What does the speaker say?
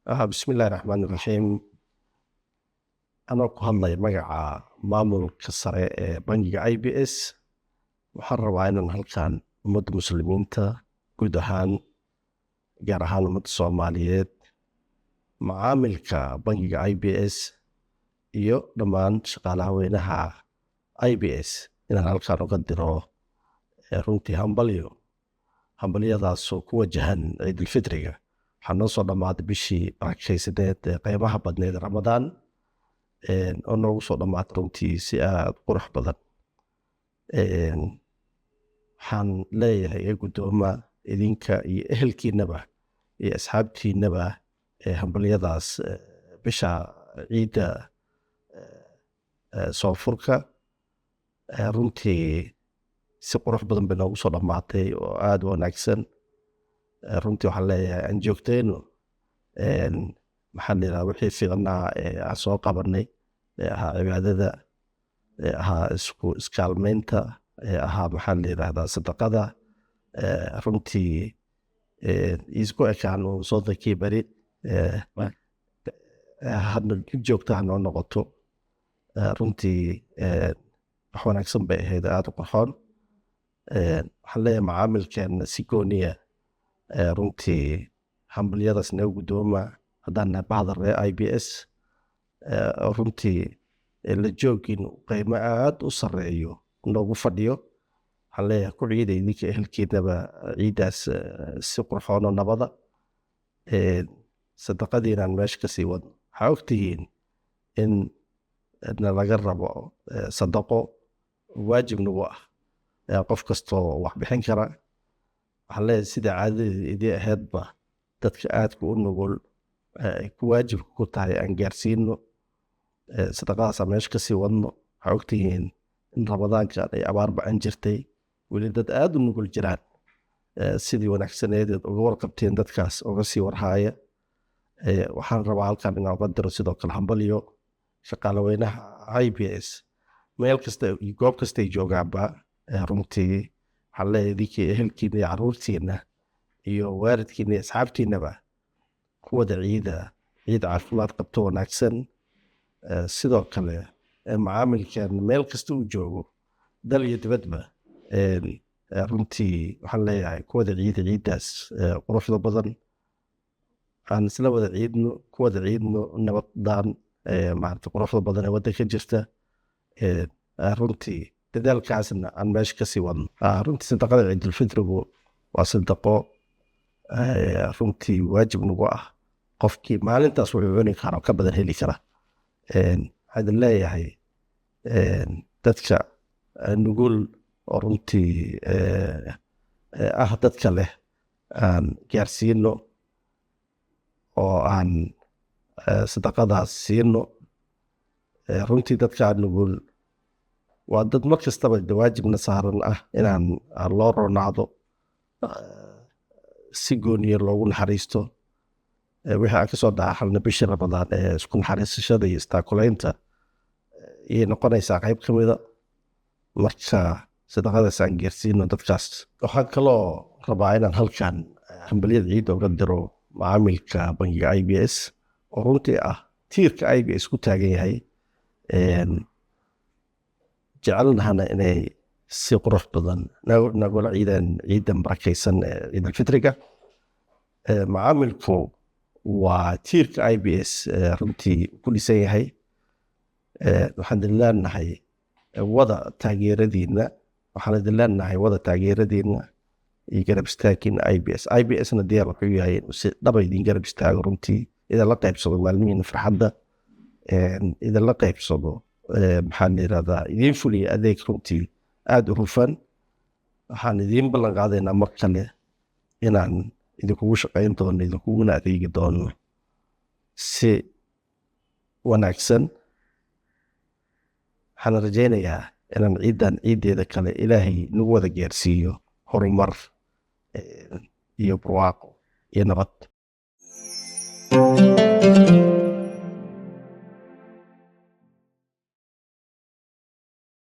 Bismillahi raxmaani raxiim. Anoo ku hadlaya magaca maamulka sare ee bangiga IBS, waxaan rabaa inaan halkan ummadda Muslimiinta guud ahaan, gaar ahaan ummadda Soomaaliyeed, macaamilka bangiga IBS iyo dhammaan shaqaalaha weynaha IBS inaan halkan uga diro runtii hambalyo, hambalyadaasoo ku wajahan Ciidulfitriga. Waxaa noo soo dhammaaday bishii barakeysaneed ee qeymaha badneed, Ramadaan, oo noogu soo dhammaatay runtii si aada u qurux badan. Waxaan leeyahay ee guddooma idinka iyo ehelkiinaba iyo asxaabtiinaba hambalyadaas bisha ciidda soonfurka. Runtii si qurux badan bay noogu soo dhammaatay oo aada u wanaagsan. Runtii waxaan leeyahay aan joogtayno, maxaa la yidhahdaa, wixii fiicnaa ee aan soo qabanay ee ahaa cibaadada, ee ahaa isku iskaalmeynta, ee ahaa, maxaa la yidhahdaa, sadaqada. Runtii isku ekaano 30-kii beri, hadna joogta ha noo noqoto. Runtii wax wanaagsan bay ahayd, aada u qurxoon. Waxaan leeyahay macaamilkeena si gooniya runtii hambalyadaas naga guddooma haddaan nahay bahda reer IBS. Runtii la joogin qiimo aada u sareeyo noogu fadhiyo. Waxaan leeyahay ku ciida idinka ehelkiinaba ciiddaas si qurxoon oo nabada, sadaqadiinaan meesha kasii wadno. Waxaa ogtihiin in nalaga rabo sadaqo, waajib nagu ah qof kastoo wax bixin kara. Waxaan leeyahay sida caadadii idii ahaydba, dadka aadka u nugul ay ku waajibka ku tahay aan gaarsiino sadaqadaas, meesha kasii wadno. Waxaa ogtihiin in Ramadaankan ay abaar bacan jirtay, weli dad aada u nugul jiraan. Sidii wanaagsaneedeed uga warqabteen dadkaas uga sii warhaaya. Waxaan rabaa halkan inaan uga diro sidoo kale hambalyo shaqaalaweynaha IBS meel kasta iyo goob kastay joogaanba. Runtii waxaan leeyahay idinkii ehelkiina iyo caruurtiina iyo waalidkiina iyo asxaabtiinaba ku wada ciida ciid caafimaad qabto wanaagsan. Sidoo kale macaamilkan meel kasta uu joogo, dal iyo dibadba, runtii waxaan leeyahay ku wada ciida ciiddaas quruxda badan. Aan isla wada ciidno, ku wada ciidno nabaddan maarata quruxda badan ee waddanka jirta. Runtii dadaalkaasna aan meesha kasii wadno. Runtii sadaqada Ciidulfitrigu waa sadaqo runtii waajib nagu ah. Qofkii maalintaas wuxuu cuni kara ka badan heli kara. Waxaan idin leeyahay dadka nugul oo runtii ah dadka leh aan gaarsiino oo aan sadaqadaas siino. Runtii dadka nugul waa dad mar kastaba de waajibna saaran ah inaan aan loo ronaado, si gooniya loogu naxariisto. Wixii aan kasoo dhaxalna bishii Ramadaan ee isku naxariisashada iyo istaakulaynta ayay noqonaysaa qayb ka mida. Marka sadaqadaas aan gaarsiino dadkaas. Waxaan kaloo rabaa inaan halkan hambalyada ciidda uga diro macaamilka bangiga IBS oo runtii ah tiirka IBS ku taagan yahay. Jecelnahana inay si qurux badan nagula ciidaan ciidan barakeysan ee Ciidalfitriga. Macaamilku waa tiirka IBS runtii ku dhisan yahay. Waxaan idin leenahay wada taageeradiina, waxaan idin leenahay wada taageeradiina iyo garab istaagkiina IBS. IBS na diyaar wuxuu yahay inuu si dhaba idin garab istaago, runtii idinla qaybsado maalmihiina farxadda, idinla qaybsado, maxaa la yirahdaa, idiin fuliya adeeg runtii aada u hufan. Waxaan idiin ballan qaadaynaa mar kale inaan idinkugu shaqayn doono, idinkuguna adeegi doono si wanaagsan. Waxaan rajaynayaa inaan ciidan ciiddeeda kale Ilaahay nagu wada gaarsiiyo horumar iyo barwaaqo iyo nabad.